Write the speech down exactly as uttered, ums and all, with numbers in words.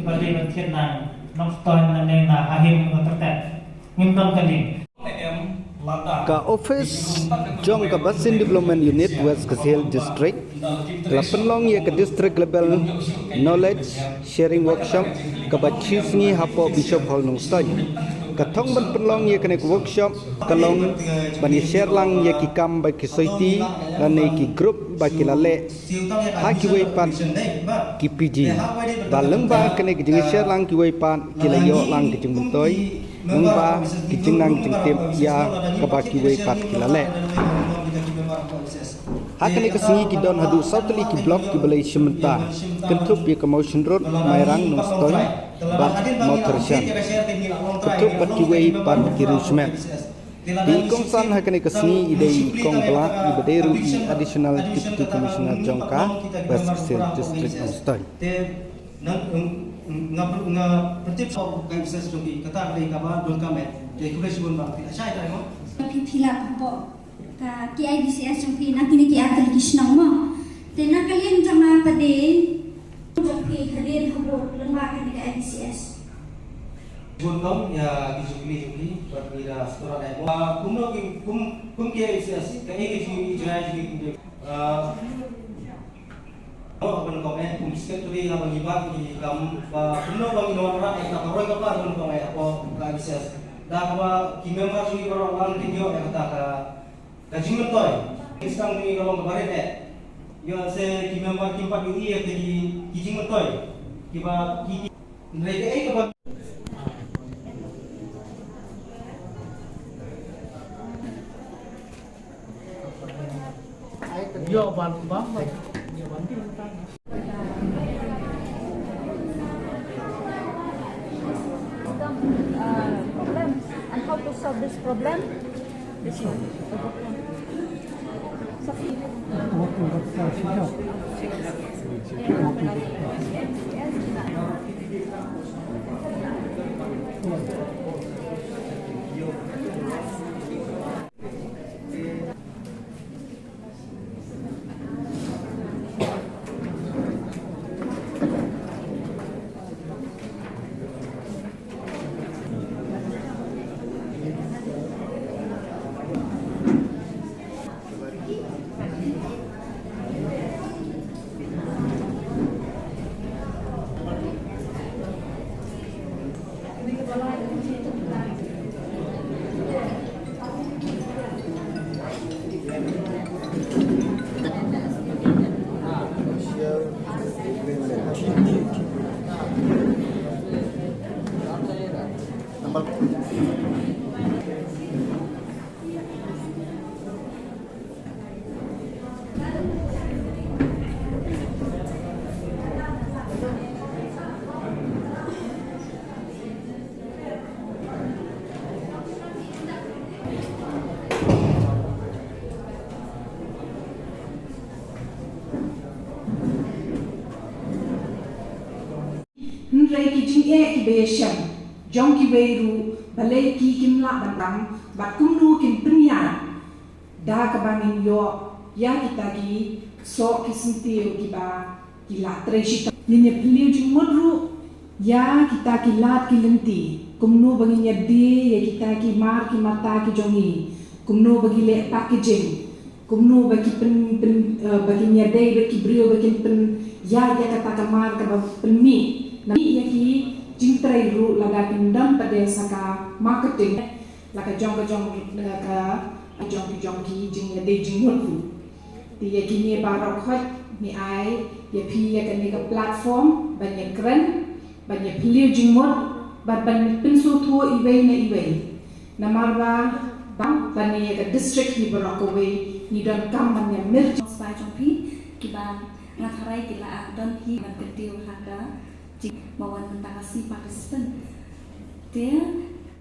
Ka dei ban thied na Nongstoiñ na ne na Hahim na Tertet. Ngim don ka ding. Ka office jong ka Basin Development Unit West Khasi Hills District ka la pynlong ïa ka District Level Knowledge Sharing Workshop kaba shi sngi hapoh Bishop Hall Nongstoiñ. Ka thong ban pynlong ïa kane ka workshop ka long ban ïa share lang ïa ki kam ba ki soiti lane ki group ba ki la leh ha kiwei pat ki P G. Ba lyngba kane ka jingshare lang kiwei pat ki la ïoh lang ka jingmyntoi lyngba ki jingnang jingtip ïa kaba kiwei pat ki la leh. Ha kane ka sngi ki don haduh saw tylli ki block kiba la shim bynta, kynthup ïa ka Mawshynrut, Mairang, Nongstoiñ bad Mawthadraishan, kynthup bad kiwei pat ki riew shimet. Te i kongsan ha kane ka sngi i dei i Kong Blah iba dei ruh i Additional Deputy Commissioner jong ka West Khasi Hills District Nongstoiñ. Te nang, ng, ng, nga, nga pyrtip sa ka M S S jong ki, kata ka dei kaba donkam eh. Te khublei shibun bang, phi la shai trai mo? Phi, phi la pynpoh ka K I D C S jong phi na kine ki ar tylli ki shnong mo. Te na ka liang jong nga pat de jong phi hadien habud lyngba kane ka K I D C S. Bun kong ïa ki jong phi, jong phi, bad ngi da sdang eh mo. Ah, kumno ki, kum, kum K I D C S, ka ei ka jong ngi, jong ngi, jong ngi. Ah, Oh, ban kong eh, kum secretary haba ngi bat ngi kam ba kumno ba ngi wan rat eh, kata ka roi ka par ban kong eh, hapoh ka M S S. Da kaba ki member jong ngi baroh lang kin ïoh eh kata ka, ka jingmyntoi. Ngi sdang ngi ka long kaba rit eh. Ïoh se ki member kim pat ïohi eh ki, ki jingmyntoi. Kiba ki, ki, hynrei kaei kaba Uh, problem and how to solve this problem. This one. Hynrei ki jingeh kiba ïashem jong kiwei ruh, balei ki kim lah ban tang bad kumno kin pynïaid da kaba ngin ïoh ïa kita ki soh ki syntiew kiba ki la trei shitom. Ngin ïa phylliew jingmut ruh ïa kita ki lad ki lynti, kumno ba ngin ïa die ïa kita ki mar ki mata ki jong ngi, kumno ba ki leh pat ki jing, kumno ba ki pyn, pyn, eh, ba kin ïa dei bad ki briew ba kin pynïaid ïa kata ka mar kaba pynmih. Na mih ïa ki jingtrei ruh lada kin don pat de sa ka marketing, la ka jong ka jong, eh, ka jong ki jong ki jingïadei jingmut ruh. Te ïa kine baroh khoit ngi ai ïa phi ïa kane ka platform ban ïakren, ban ïa phylliew jingmut, bad ban pynsngewthuh iwei na iwei. Namar ba, ba, ban ïa ka district hi baroh kawei ngi donkam ban ïa mir. Spah jong phi kiba nga tharai ki la don hi ban kyntiew ha ka jingmut wan mynta ka sngi participant. Te